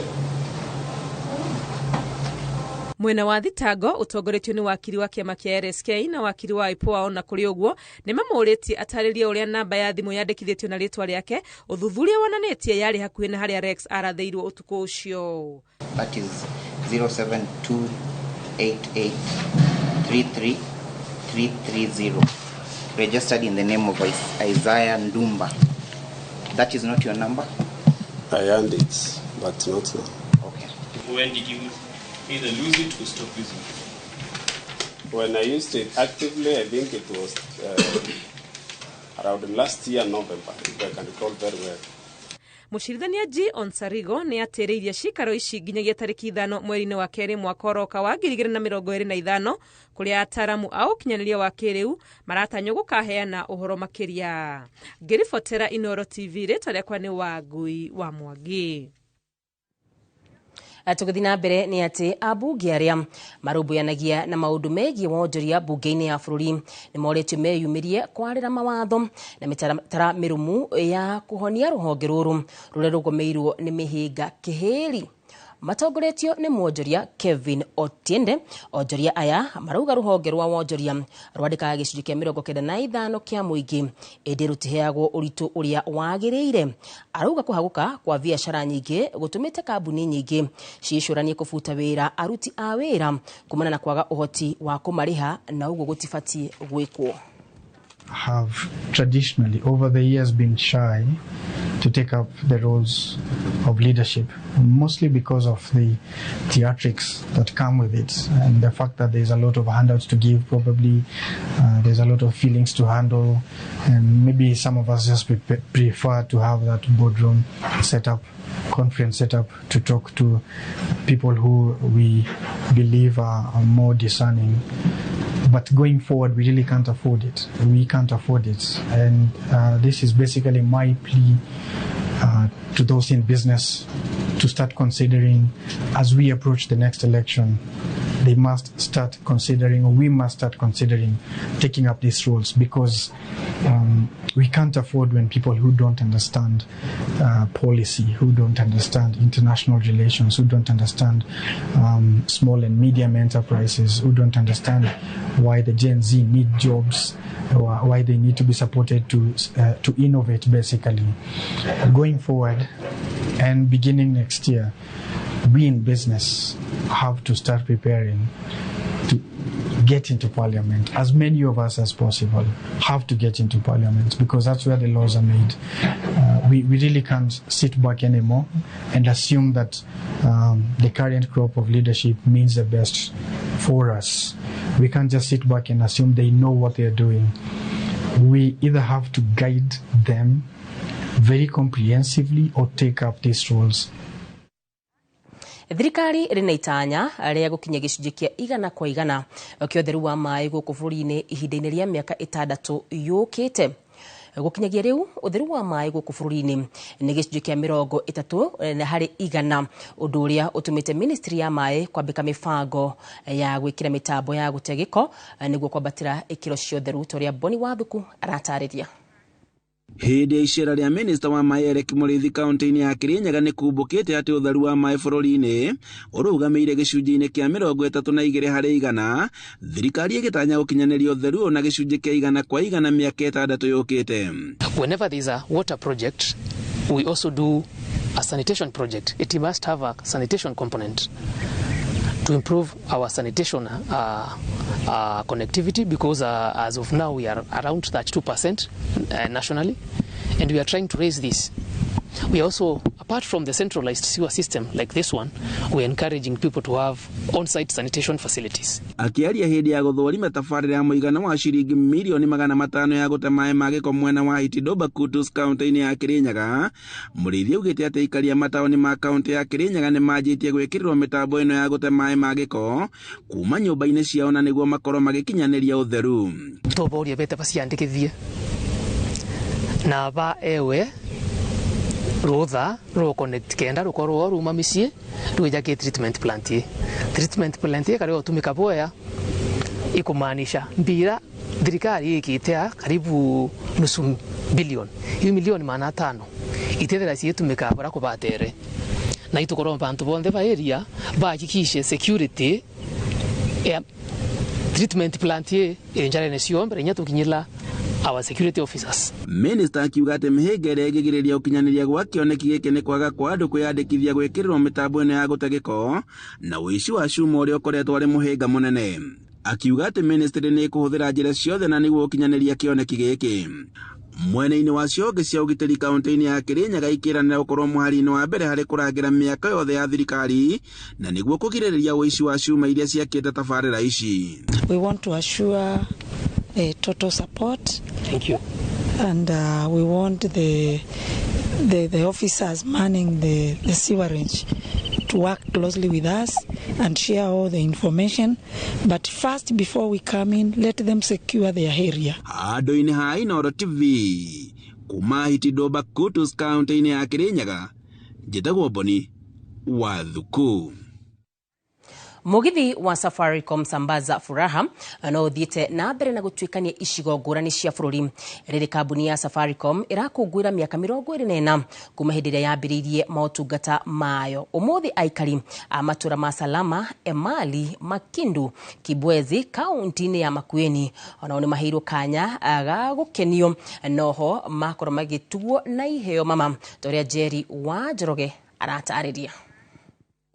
Mwena wa thitango ũtongoretio nĩ wakiri wa kĩama kĩa RSK na wakiri wa IPOA. Ona kũrĩ ũguo nĩ mamũrĩtie atarĩrie ũrĩa namba ya thimũ yandĩkithĩtio na rĩtwa rĩake. Ũthuthuria wonanĩtie yarĩ hakuhĩ na harĩa Rex arathĩirwo ũtukũ ũcio. That is 0728833330, registered in the name of Isaiah Ndumba. That is not your number? I earned it, but not now. Okay. When did you either lose it or stop using it? When I used it actively, I think it was around last year, November, if I can recall very well. Mũcirithania G Onsarigo nĩ atĩrĩirie cikaro ici nginyagia tarĩki 5 mweri-inĩ wa kerĩ mwaka ũroka wa 2025 kũrĩa ataramu a ũkinyanĩria wa kĩrĩu maratanywo gũkaheana ũhoro makĩria. Ngĩribotera Inooro TV, rĩtwa rĩakwa nĩ Wangui wa Mwangi. Tũgĩthiĩ na mbere nĩ atĩ ambunge arĩa marũmbũyanagia na maũndũ megiĩ wonjoria mbunge-inĩ ya bũrũri nĩ morĩtio meyumĩrie kwarĩra mawatho na mĩtaratara mĩrũmu ya kũhonia rũhonge rũrũ rũrĩa rũgũmĩirwo nĩ mĩhĩnga kĩhĩri. Matongoretio nĩ mwonjoria Kevin Otiende. Onjoria aya marauga rũhonge rwa wonjoria rwandĩkaga gĩcunjĩ kĩa 95 kĩa mũingĩ ĩndĩ rũtiheagwo ũritũ ũrĩa wagĩrĩire. Arauga kũhagũka kwa biacara nyingĩ gũtũmĩte kambuni nyingĩ ciĩcũranie kũbuta wĩra aruti a wĩra kumana na kwaga ũhoti wa kũmarĩha na ũguo gũtibatiĩ gwĩkwo. Have traditionally over the years been shy to take up the roles of leadership, mostly because of the theatrics that come with it and the fact that there's a lot of handouts to give, probably there's a lot of feelings to handle, and maybe some of us just prefer to have that boardroom set up, conference set up to talk to people who we believe are more discerning. But going forward, we really can't afford it. We can't afford it. And this is basically my plea to those in business to start considering, as we approach the next election, they must start considering, or we must start considering, taking up these roles, because we can't afford when people who don't understand policy, who don't understand international relations, who don't understand small and medium enterprises, who don't understand why the Gen Z need jobs, or why they need to be supported to innovate, basically. Going forward and beginning next year, we in business have to start preparing to get into parliament. As many of us as possible have to get into parliament, because that's where the laws are made. We really can't sit back anymore and assume that the current crop of leadership means the best for us. We can't just sit back and assume they know what they're doing. We either have to guide them very comprehensively or take up these roles. Thirikari ĩrĩ na itanya rĩa gũkinya gĩcunjĩ kĩa 100 kwa 100 kĩa ũtheru wa maĩ gũkũ bũrũri-inĩ ihinda-inĩ rĩa mĩaka 6 yũkĩte. Gũkinyagia rĩu ũtheru wa maĩ gũkũ bũrũri-inĩ nĩ gĩcunjĩ kĩa 30 harĩ 100, ũndũ ũrĩa ũtũmĩte ministry ya maĩ kwambĩka mĩbango ya gwĩkĩra mĩtambo ya gũte gĩko nĩguo kwambatĩra ikĩro cia ũtheru ta ũrĩa Boni Wathuku aratarĩria. Hĩndĩ ya icera rĩa minista wa maĩ Eric Mũrĩithi kaunti-inĩ ya Kĩrĩnyaga nĩ kumbũkĩte atĩ ũtheru wa maĩ bũrũri-inĩ ũrũgamĩire gĩcunjĩ-inĩ kĩa 32 harĩ 100, thirikari ĩgĩtanya gũkinyanĩria ũtheru na gĩcunjĩ kĩa 100 kwa 100 mĩaka 6 yũkĩte. Whenever there is a water project, we also do a sanitation project. It must have a sanitation component to improve our sanitation connectivity, because as of now we are around 32% nationally, and we are trying to raise this. We also, apart from the centralized sewer system like this one, we are encouraging people to have on-site sanitation facilities. Akiaria hĩndĩ ya gũthũrima tabarĩra ya mũigana wa ciringi mirioni 500 ya gũte maĩ ma gĩko mwena wa Itidoba Kutus kaunti-inĩ ya Kĩrĩnyaga, Mũrĩithi augĩte atĩ aikari a mataũni ma kaunti ya Kĩrĩnyaga nĩ manjĩtie gwĩkĩrĩrwo mĩtambo ĩno ya gũte maĩ ma gĩko kuma nyũmba-inĩ ciao na nĩguo makorwo magĩkinyanĩria ũtheru. Tũborie bete baciandĩkithie na ba ewe rutha ro connect kenda rukorwo ruma micii rwija ki treatment plant ye treatment plant ye kario tumika boya ikumanisha mbira thirikari ikitea karibu nusu bilion iyo milioni 500 itethera ciitumika bara kubatere na itukorwo bantu bonthe ba area bahakikishe security ya treatment plant ye enjare cio mbere nya tukinyila our security officers. Minister akiuga atĩ mĩhĩnga ĩrĩa ĩngĩgirĩrĩria ũkinyanĩria gwa kĩoneki gĩkĩ nĩ kwaga kwa andũ kwĩyandĩkithia gwĩkĩrĩrwo mĩtambo ĩno ya gũte gĩko na ũici wa cuma ũrĩa ũkoretwo arĩ mũhĩnga mũnene. Akiuga atĩ ministry nĩ ĩkũhũthĩra njĩra ciothe na nĩguo gũkinyanĩria kĩoneki gĩkĩ. Mwena-inĩ wa cionge cia ũgitĩri kaunti-inĩ ya Kĩrĩnyaga ikĩranĩra gũkorwo mũhari-inĩ wa mbere harĩ kũrangĩra mĩaka yothe ya thirikari na nĩguo kũgirĩrĩria ũici wa cuma iria ciakĩte tabarĩra ici. We want to assure total support. Thank you. And we want the the officers manning the sewerage to work closely with us and share all the information. But first, before we come in, let them secure their area. Handũ-inĩ ha Inooro TV kuma Hitindo Kutus kaunti-inĩ ya Kirinyaga, njĩtagwo Boni wa Thuku. Mugithi wa Safaricom Sambaza Furaha no uthiite na mbere na gutuikania icigo ngurani cia bururi. Riri kambuni ya Safaricom irakungwira miaka 24 kuma hindi iria yambiriirie motungata mayo. Umuthi aikari a matura ma Salama, Emali, Makindu, Kibwezi kaunti-ini ya Makueni onao ni maheirwo kanya ga gukenio noho makorwo magituo na iheo mama ta uria Jerry wa Njoroge aratariria.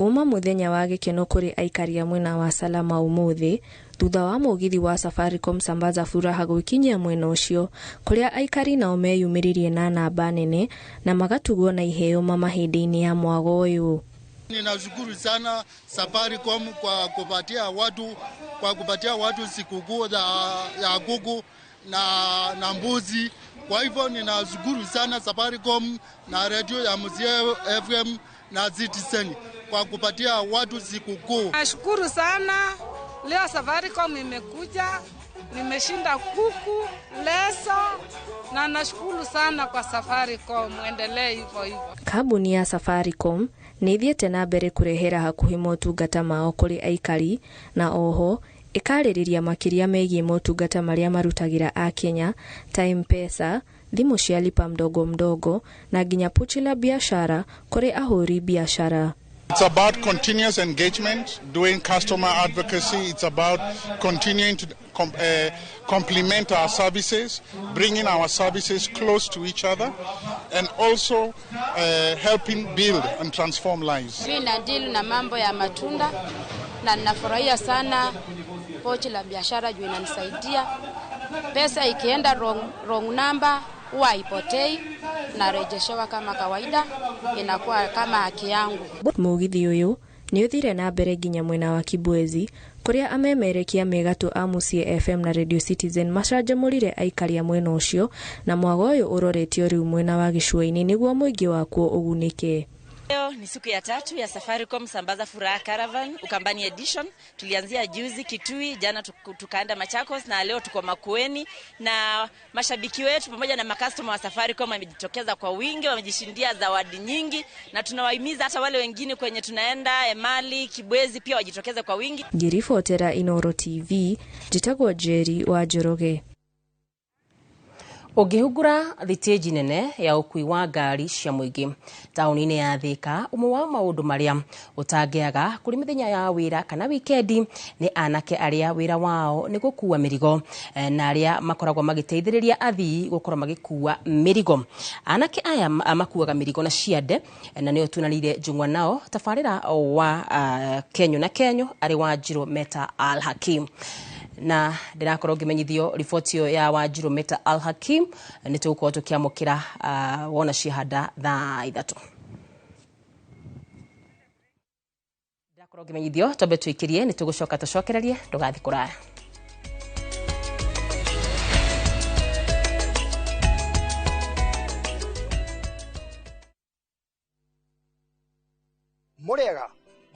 Uma muthenya wa gikeno kuri aikari a mwena wa Salama umuthi thutha wa mugithi wa Safaricom Sambaza Furaha gwikinyia mwena ucio kuria aikari nao meyumiririe na namba nene na magatugwo na iheo mama hindi-ini ya mwago uyu. Ninashukuru sana Safaricom kwa kupatia watu sikukuu ya kuku na mbuzi. Kwa hivyo ninashukuru sana Safaricom na radio ya Mzee FM na Citizen kwa kupatia watu sikukuu. Nashukuru sana leo Safaricom imekuja, nimeshinda kuku, leso na nashukuru sana kwa Safaricom, endelee hivyo hivyo. Kambuni ya Safaricom nĩ ithiĩte na mbere kũrehera hakuhĩ motungata mao kũrĩ aikari na oho ĩkarĩrĩria makĩria megiĩ motungata marĩa marutagĩra Akenya ta M-Pesa, thimũ cia lipa mdogo mdogo na nginya pochi la biashara kũrĩ ahũri biashara. It's about continuous engagement, doing customer advocacy. It's about continuing to complement our services, bringing our services close to each other, and also helping build and transform lives. Mimi na deal na mambo ya matunda na ninafurahia sana pochi la biashara juu inanisaidia. Pesa ikienda wrong number huwa haipotei, narejeshewa kama kawaida, inakuwa kama haki yangu. Mugithi uyu ni uthire na mbere nginya mwena wa Kibwezi kuria amemerekia megatu a Muciĩ FM na Radio Citizen macanjamũrire aikari a mwena ucio na mwago uyu uroretio riu mwena wa gĩcũa-inĩ nĩguo mũingĩ wakuo ũgunĩke. Leo ni siku ya tatu ya Safaricom Sambaza Furaha Caravan Ukambani Edition. Tulianzia juzi Kitui, jana tukaenda Machakos na leo tuko Makueni, na mashabiki wetu pamoja na makastoma wa Safaricom wamejitokeza kwa wingi, wamejishindia zawadi nyingi, na tunawahimiza hata wale wengine kwenye tunaenda Emali, Kibwezi pia wajitokeze kwa wingi. Ngiribotera Inooro TV, njĩtagwo Jerry wa Njoroge. Ũngĩhungura thitĩnji nene ya ũkui wa ngari cia mũingĩ taũni-inĩ ya Thika, ũmwe wa maũndũ marĩa ũtangĩaga kũrĩ mĩthenya ya wĩra kana wikendi nĩ anake arĩa wĩra wao nĩ gũkua mĩrigo na arĩa makoragwo magĩteithĩrĩria athii gũkorwo magĩkua mĩrigo. Anake aya makuaga mĩrigo na ciande na nĩo tunanĩire njũng'wa nao tabarĩra wa Kenyo na Kenyo arĩ Wanjirũ Meta Al Hakim. Na ndĩrakorwo ngĩmenyithio riboti ĩyo ya Wanjirũ Meta Al Hakim nĩ tũgũkorwo tũkĩamũkĩra wona ciahanda thaa 3. Ndĩrakorwo ngĩmenyithio twambe tũikĩrie nĩ tũgũcoka tũcokererie, ndũgathiĩ kũraya. Mũrĩega,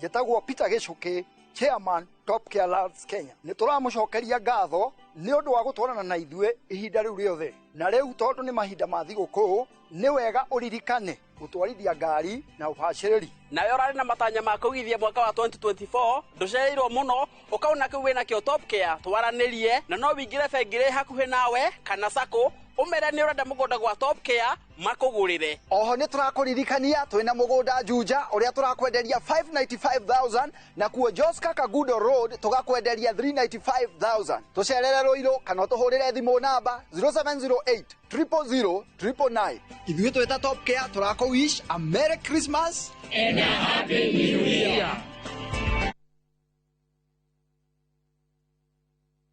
njĩtagwo Peter Gĩcũkĩ, Chairman Top Care Labs Kenya. Nĩ tũramũcokeria ngatho nĩ ũndũ wa gũtwarana na ithuĩ ihinda rĩu rĩothe. Na rĩu tondũ nĩ mahinda ma thigũkũ, nĩ wega ũririkane gũtwarithia ngari na ũbacĩrĩri. Nawe ũrarĩ na matanya ma kũigithia mwaka wa 2024, ndũcereirwo mũno, ũkaona kĩu wĩna kĩo Top Care, twaranĩrie na no wĩingĩre bengi ĩrĩ hakuhĩ nawe kana sacco, ũmere nĩ ũrenda mũgũnda gwa Top Care makũgũrĩre. Oho nĩ tũrakũririkania twĩna mũgũnda Juja ũrĩa tũrakwenderia 595,000 na kuo Joska Kagudo Road tũgakwenderia 395,000. Tũcerere Ruiru kana ũtũhũrĩre thimũ namba 0708 000 999. Ithuĩ twĩta Top Care tũrakũ wish a Merry Christmas and a Happy New Year.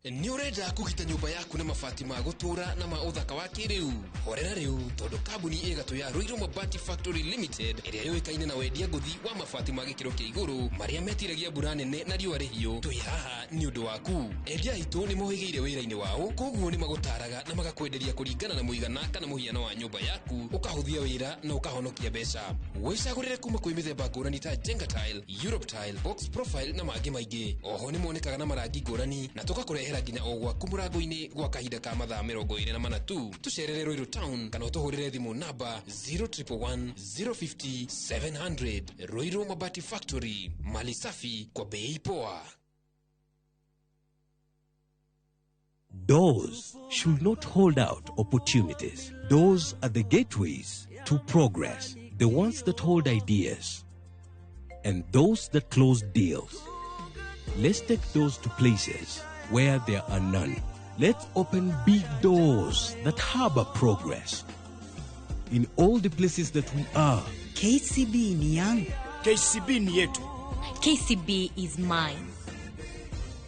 Nĩ ũrenda kũgita nyũmba yaku na mabati ma gũtũũra na ma ũthaka wa kĩrĩu? Horera rĩu, tondũ kambuni ĩgatũ ya Ruiru Mabati Factory Limited ĩrĩa yũĩkaine na wendia ngũthi wa mabati ma gĩkĩro kĩa igũrũ marĩa metiragia mbura nene na riũa rĩhiũ, twĩ haha nĩ ũndũ waku. Endia aitũ nĩ mohĩgĩire wĩra-inĩ wao, koguo nĩ magũtaraga na magakwenderia kũringana na mũigana kana mũhiano wa nyũmba yaku, ũkahũthia wĩra na ũkahonokia mbeca. Wĩcagũrĩre kuma kwĩ mĩthemba ngũrani ta Jenga Tile, Europe Tile, Box Profile na mangĩ maingĩ. Oho nĩ monekaga na marangi ngũrani na tũgakũrehera nginya o gwaku mũrango-inĩ gwa kahinda ka mathaa 24 tu. Tũcerere Ruiru Town kana ũtũhũrĩre thimũ namba 0111 050 700. Ruiru Mabati Factory, mali safi kwa bei poa. Doors should not hold out opportunities. Doors are the gateways to progress, the ones that hold ideas, and those that close deals. Let's take those to places where there are none. Let's open big doors that harbor progress. In all the places that we are. KCB ni yangu. KCB ni yetu. KCB is mine.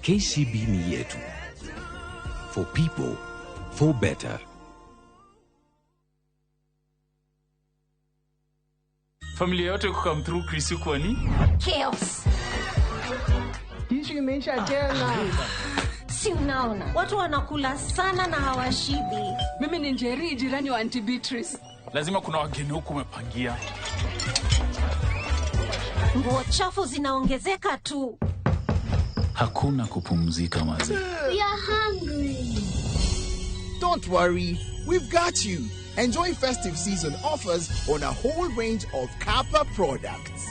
KCB ni yetu. For people, for better. Familia yote kukam through Chris kwani? Chaos. Tishu imeisha tena. Si unaona watu wanakula sana na hawashibi. Mimi ni Njeri, jirani wa Auntie Beatrice. Lazima kuna wageni huku umepangia. Nguo chafu zinaongezeka tu. Hakuna kupumzika maze. We are hungry. Don't worry, we've got you. Enjoy festive season offers on a whole range of Kappa products.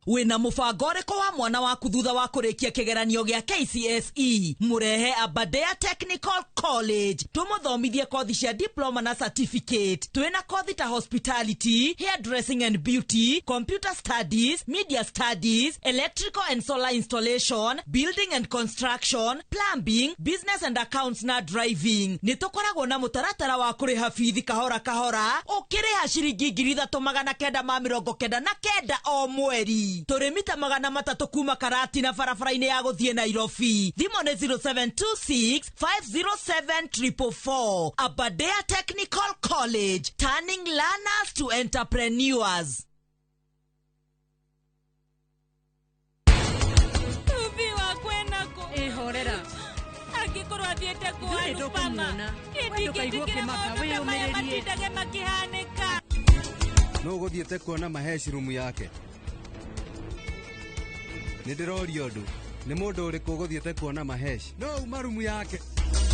Wina mubango ũrĩkũ wa mwana waku thutha wa kũrĩkia kĩgeranio gĩa KCSE? Mũrehe Aberdare Technical College tũmũthomithie kothi cia diploma na certificate. Twĩna kothi ta hospitality, hairdressing and beauty, computer studies, media studies, electrical and solar installation, building and construction, plumbing, business and accounts na driving. Nĩ tũkoragwo na mũtaratara wa kũrĩha bithi kahora kahora ũkĩrĩha ciringi 3999 o mweri. Tũrĩ mita 300 kuma Karatina barabara-inĩ ya gũthiĩ Nairobi. Thimũ nĩ 0726 507 444. Aberdare Technical College, turning learners to entrepreneurs. Tubi wa kwenda ko. Ehorera. Angĩkorwo athiĩte kwa Rupama. Ndingĩtĩkĩra maũndũ ta maya matindage makĩhanĩka. Nũ ũgũthiĩte kuona Mahesh rumu yake? Nĩ ndĩroria ũndũ. Nĩ mũndũ ũrĩkũ ũgũthiĩte kuona Mahesh? No uma rumu yake.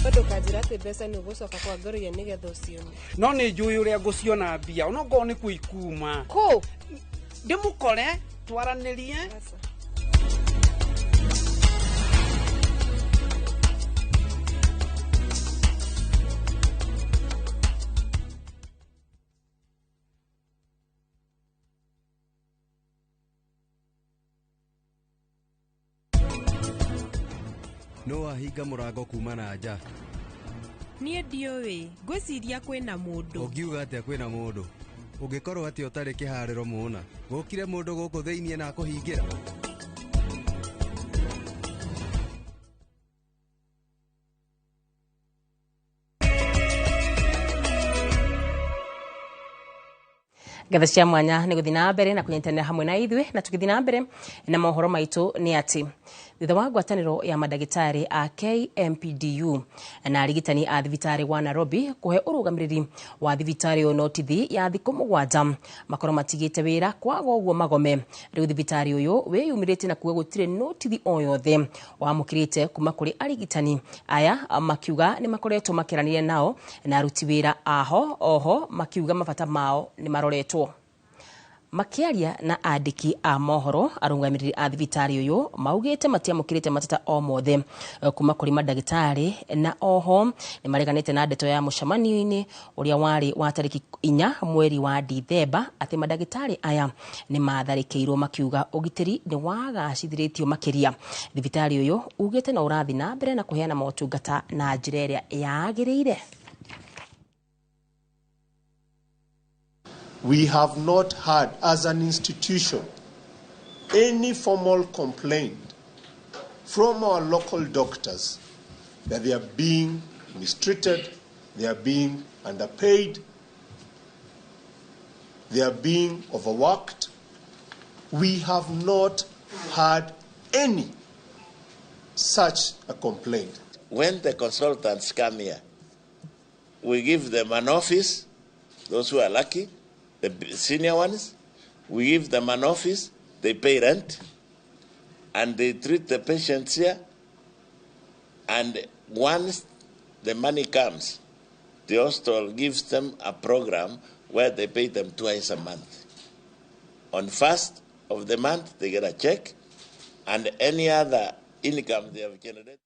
Bado kanjĩra atĩ mbeca nĩ ũgũcoka kwa Ngoroia nĩgetha ũcione. No nĩ njũĩ ũrĩa ngũciona mbia, onokorwo nĩ kuo ikuma. Kũ? Ndĩmũkore twaranĩrie. No wahinga mũrango kuma na nja. Niĩ ndiũĩ, ngwĩciria kwĩna mũndũ. Ũngiuga atĩa kwĩna mũndũ? Ũngĩkorwo atĩa ũtarĩ kĩharĩro mũna? Gũkire mũndũ gũkũ thĩiniĩ na akũhingĩra. Ngatho cia mwanya nĩ gũthiĩ na mbere na kũnyitanĩra hamwe na ithuĩ, na tũgĩthiĩ na mbere na mohoro maitũ nĩ atĩ thutha wa ngwatanĩro ya mandagĩtarĩ a KMPDU na arigitani a thibitarĩ wa Nairobi kũhe ũrũgamĩrĩri wa thibitarĩ ũyũ notithi ya thikũ 7 makorwo matigĩte wĩra kwaga ũguo magome. Rĩu thibitarĩ ũyũ wĩyumĩrĩtie na kuga gũtirĩ notithi o yothe wamũkĩrĩte kuma kũrĩ arigitani aya, makiuga nĩ makoretwo makĩaranĩria nao na aruti wĩra aho oho makiuga mabata mao nĩ maroretwo. Makiaria na andĩki a mohoro, arũgamĩrĩri a thibitarĩ ũyũ maugĩte matiamũkĩrĩte mateta o mothe kuma kũrĩ mandagĩtarĩ, na oho nĩ mareganĩte na ndeto ya mũcemanio-inĩ ũrĩa warĩ wa tarĩki 4 mweri wa Dithemba atĩ mandagĩtarĩ aya nĩ matharĩkĩirwo, makiuga ũgitĩri nĩ wagacithirĩtio makĩria. Thibitarĩ ũyũ ugĩte no ũrathiĩ na mbere na kũheana motungata na njĩra ĩrĩa yagĩrĩire. We have not had, as an institution, any formal complaint from our local doctors that they are being mistreated, they are being underpaid, they are being overworked. We have not had any such a complaint. When the consultants come here, we give them an office, those who are lucky, the senior ones, we give them an office, they pay rent, and they treat the patients here. And once the money comes, the hospital gives them a program where they pay them twice a month. On first of the month, they get a check, and any other income they have generated.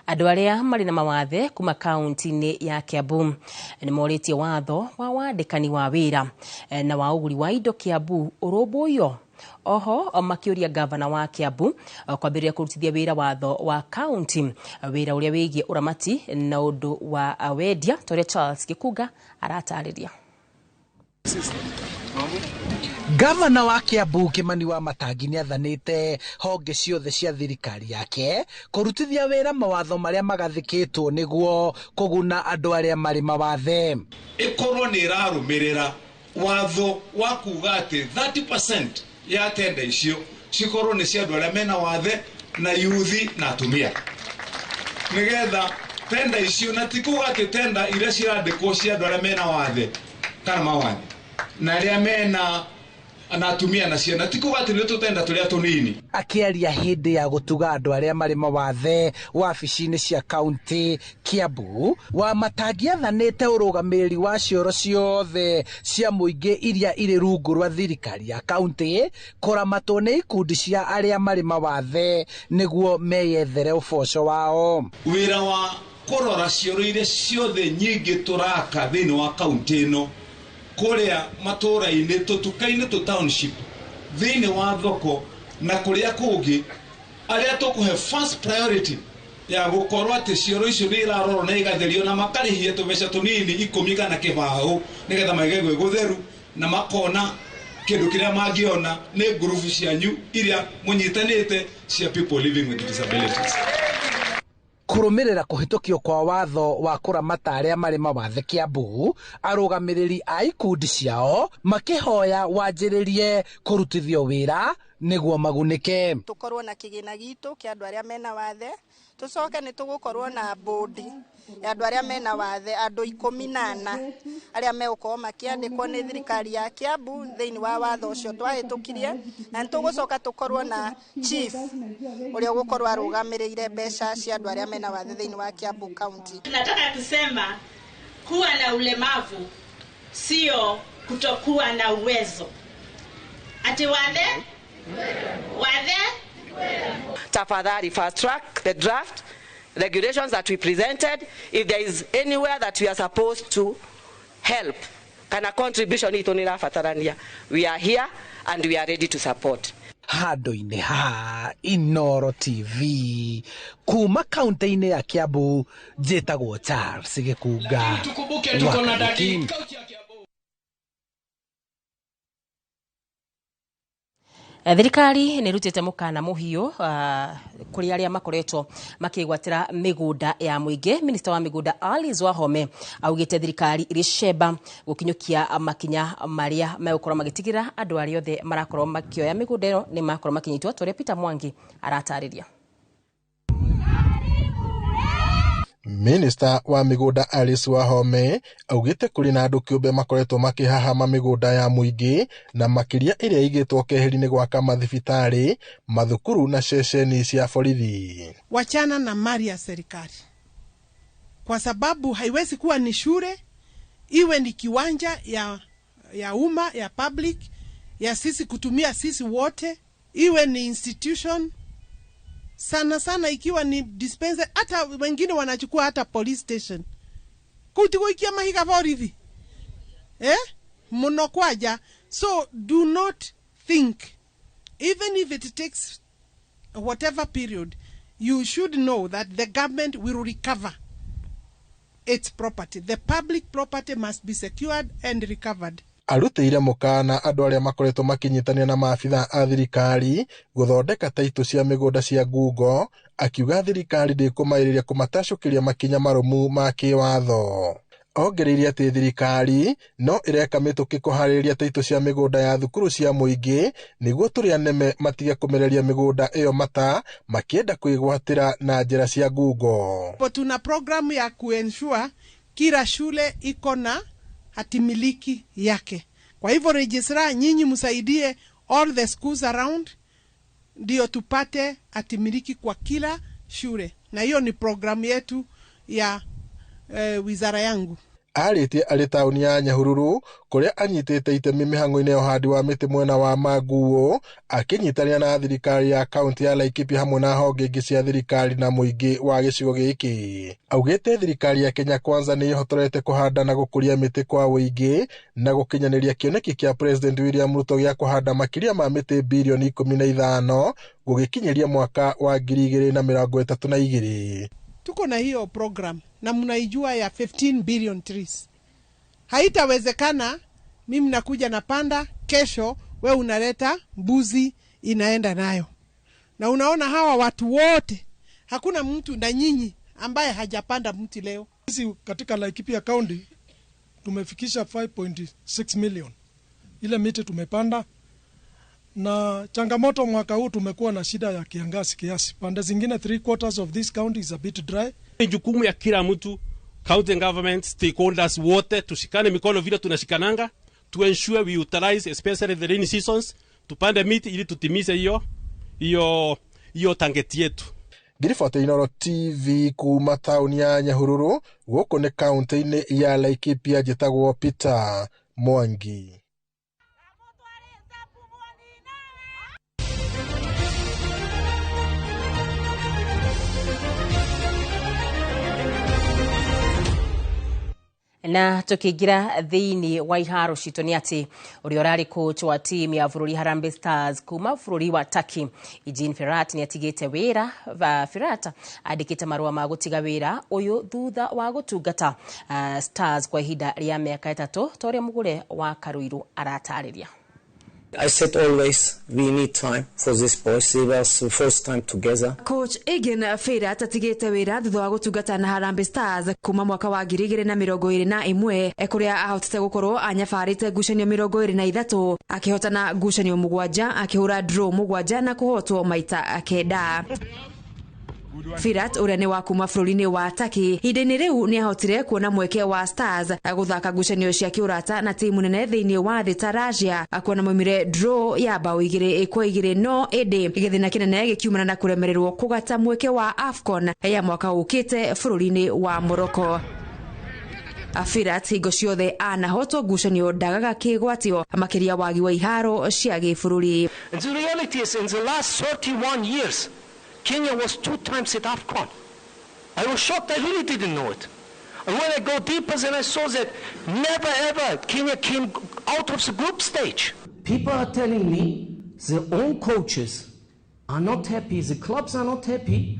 Andũ arĩa marĩ na mawathe kuma kaunti-inĩ ya Kiambu nĩ morĩtie watho wa wandĩkani wa wĩra na wa ũgũri wa indo Kiambu ũrũmbũiyo. Oho makĩũria gavana wa Kiambu kwambĩrĩria kũrutithia wĩra watho wa kaunti wĩra ũrĩa wĩgiĩ ũramati na ũndũ wa wendia ta ũrĩa Charles Gĩkunga aratarĩria. Gavana wa Kiambu Kimani wa Matangi nĩathanĩte honge ciothe cia thirikari yake kũrutithia wĩra mawatho marĩa magathĩkĩtwo nĩguo kũguna andũ arĩa marĩ mawathe. Ĩkorwo nĩ ĩrarũmĩrĩra watho wa kuga atĩ 30% ya tenda icio cikorwo nĩ cia andũ arĩa mena wathe na yuthi na atumia, nĩgetha tenda icio, na ti kuga atĩ tenda iria cirandĩkwo cia andũ arĩa mena wathe kana mawathe na arĩa mena na atumia na ciana, ti kuga atĩ nĩ tũtenda tũrĩa tũnini. Akĩaria hĩndĩ ya gũtuga andũ arĩa marĩ mawathe wabici-inĩ cia kaunti Kiambu, wa Matangi athanĩte ũrũgamĩrĩri wa cioro ciothe cia mũingĩ iria irĩ rungu rwa thirikari ya kaunti kũramatwo nĩ ikundi cia arĩa marĩ mawathe nĩguo meyethere ũboco wao. Wĩra wa kũrora cioro iria ciothe nyingĩ tũraka thĩinĩ wa kaunti ĩno, kũrĩa matũũra-inĩ, tũtuka-inĩ, tũ township, thĩinĩ wa thoko na kũrĩa kũngĩ, arĩa tũkũhe first priority ya gũkorwo atĩ cioro icio nĩ irarorwo na igatherio na makarĩhia tũbeca tũnini 10 kana kĩbaũ nĩgetha maige gwĩ gũtheru na makona kĩndũ kĩrĩa mangĩona nĩ ngurubu cianyu iria mũnyitanĩte cia people living with disabilities. Kũrũmĩrĩra kũhĩtũkio kwa watho wa kũramata arĩa marĩ mawathe Kiambu, arũgamĩrĩri a ikundi ciao makĩhoya wanjĩrĩrie kũrutithio wĩra nĩguo magunĩke. Tũkorwo na kĩgĩna gitũ kĩa andũ arĩa mena wathe, tũcoke nĩ tũgũkorwo na bodi ya andũ arĩa mena wathe, andũ 14 arĩa megũkorwo makĩandĩkwo nĩ thirikari ya Kiambu thĩinĩ wa watho ũcio twahĩtũkirie, na nĩ tũgũcoka tũkorwo na chief ũrĩa ũgũkorwo arũgamĩrĩire mbeca cia andũ arĩa mena wathe thĩinĩ wa Kiambu County. Nataka kusema kuwa na ulemavu sio kutokuwa na uwezo. Ati wathe? Wathe? Tafadhali fast track the draft regulations that we presented. If there is anywhere that we are supposed to help, kana contribution itu nirabatarania, we are here and we are ready to support. Handũ-inĩ ha Inooro TV kuma kaunti-inĩ ya Kiambu, njĩtagwo Charles Gĩkunga. Tukumbuke tuko na dadi. Thirikari nĩ ĩrutĩte mũkana mũhiũ kũrĩ arĩa makoretwo makĩgwatĩra mĩgũnda ya mũingĩ. Minista wa mĩgũnda Alice Wahome augĩte thirikari ĩrĩ cemba gũkinyũkia makinya marĩa megũkorwo magĩtigĩra andũ arĩa othe marakorwo makĩoya mĩgũnda ĩyo nĩ makorwo makĩnyitwo, ta ũrĩa Peter Mwangi aratarĩria. Minista wa mĩgũnda Alice Wahome augĩte kũrĩ na andũ kĩũmbe makoretwo makĩhahama mĩgũnda ya mũingĩ na makĩria ĩrĩa ĩigĩtwo keheri-inĩ gwaka mathibitarĩ, mathukuru na ceceni cia borithi. Wachana na mali ya serikali, kwa sababu haiwezi kuwa ni shule, iwe ni kiwanja ya umma, ya public, ya sisi kutumia sisi wote, iwe ni institution, sana sana ikiwa ni dispenser, hata wengine wanachukua hata police station. Kutiguikia mahiga borithi. Muno kwaja. So do not think, even if it takes whatever period, you should know that the government will recover its property. The public property must be secured and recovered. Arutĩire mũkana andũ arĩa makoretwo makĩnyitanĩra na maabitha a thirikari gũthondeka taitũ cia mĩgũnda cia ngungo, akiuga thirikari ndĩkũmaĩrĩria kũmatacũkĩria makinya marũmu ma kĩwatho. Ongereire atĩ thirikari no ĩreka mĩtũkĩ kũharĩrĩria taitũ cia mĩgũnda ya thukuru cia mũingĩ nĩguo tũrĩa neme matige kũmereria mĩgũnda ĩyo mata makĩenda kwĩgwatĩra na njĩra cia ngungo. Tuna programu ya kuensure kila shule iko na hatimiliki yake. Kwa hivyo registrar, nyinyi msaidie all the schools around ndio tupate hatimiliki kwa kila shule, na hiyo ni programu yetu ya wizara yangu. Arĩtie arĩ taũni ya Nyahururu kũrĩa anyitĩte itemi mĩhang'o-inĩ ya ũhandi wa mĩtĩ mwena wa Maguo, akĩnyitanĩra na thirikari ya kaũntĩ ya Laikipia hamwe na honge ingĩ cia thirikari na mũingĩ wa gĩcigo gĩkĩ. Augĩte thirikari ya Kenya Kwanza nĩ ĩhotorete kũhanda na gũkũria mĩtĩ kwa ũingĩ na gũkinyanĩria kĩoneki kĩa President William Ruto gĩa kũhanda makĩria ma mĩtĩ birioni 15 gũgĩkinyĩria mwaka wa 2032. Tuko na hiyo program na mnaijua ya 15 billion trees. Haitawezekana mimi nakuja napanda, kesho we unaleta mbuzi inaenda nayo. Na unaona hawa watu wote, hakuna mtu na nyinyi ambaye hajapanda mti leo. Sisi katika Laikipia County tumefikisha 5.6 million ile miti tumepanda, na changamoto mwaka huu tumekuwa na shida ya kiangazi kiasi. Pande zingine 3/4 of this county is a bit dry. Ni jukumu ya kila mtu, county government, stakeholders wote tushikane mikono vile tunashikananga to ensure we utilize especially the rainy seasons, tupande miti ili tutimize hiyo target yetu. Ngiriboti Inooro TV kuma taũni ya Nyahururu gũkũ nĩ kaũntĩ-inĩ ya Laikipia, njĩtagwo Peter Mwangi. Na tukiingira thiini wa iharo citũ nĩ atĩ ũrĩa ũrarĩ coach wa team ya bũrũri Harambee Stars kuma bũrũri wa Turkey Eugene Ferrat nĩ atigĩte wĩra. Ferrat andĩkĩte marũa ma gũtiga wĩra ũyũ thutha wa gũtungata Stars kwa ihinda rĩa mĩaka 3 ta ũrĩa Mũgũre wa Karũirũ aratarĩria. I said always we need time for this boys. It was the first time together. Coach Egan Ferrat atigite wira thutha wa gũtungata na Harambee Stars kuma mwaka wa 2021 kuria ahotete gukorwo anyabarite ngucanio 23 akihotana ngucanio 7 akihura draw 7 na kuhotwo maita 9. Firat uria ni wa kuma bũrũri-inĩ wa Turkey ihinda-inĩ rĩu nĩ ahotire kuona mweke wa Stars gũthaka ngucanio cia kĩũrata na timu nene thĩinĩ wa thĩ ta Russia kuona maumire draw ya bao 2-2 no ĩndĩ gĩthĩna kĩnene gĩkiumana na kũremererwo kũgata mweke wa AFCON ya mwaka ũkĩte bũrũri-inĩ wa Morocco. Firat hingo ciothe anahotwo ngucanio ndagaga kĩgwatio makĩria wagi wa iharo cia gĩbũrũri. And the reality is in the last 31 years Kenya was 2 times at AFCON. I was shocked, I really didn't know it. And when I go deeper, then I saw that never ever Kenya came out of the group stage. People are telling me their own coaches are not happy, the clubs are not happy,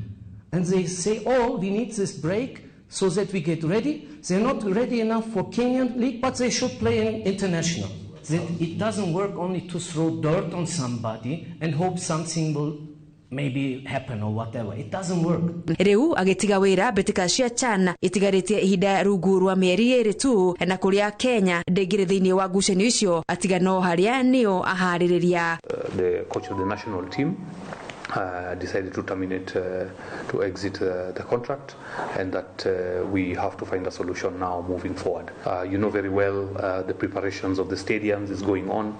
and they say, oh, we need this break so that we get ready. They're not ready enough for Kenyan league, but they should play in international. That it doesn't work only to throw dirt on somebody and hope something will maybe happen or whatever. It doesn't work. Riu agitiga wira mbitika cia CHAN itigarĩtie ihinda rungu rwa mĩeri 2 tu na kuria Kenya ndĩngĩrĩ thĩinĩ wa ngucanio icio atiga no haria nĩo aharĩrĩria. The coach of the national team decided to terminate, to exit the contract, and that we have to find a solution now moving forward. You know very well the preparations of the stadiums is going on.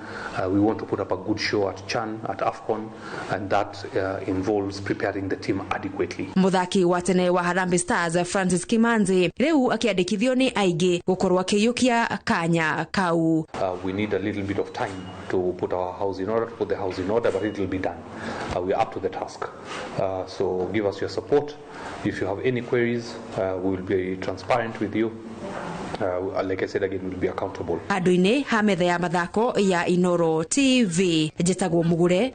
We want to put up a good show at CHAN, at AFCON, and that involves preparing the team adequately. Muthaki wa tene wa Harambee Stars Francis Kimanzi riu akiandikithio ni aingĩ gukorwo akĩiyũkia kanya kau. We need a little bit of time to put our house in order, to put the house in order, but it will be done. We are up to the task. So give us your support. If you have any queries, we will be transparent with you. Like I said again, we'll be accountable. Handũ-inĩ ha metha ya mathako ya Inooro TV, njĩtagwo Mugure.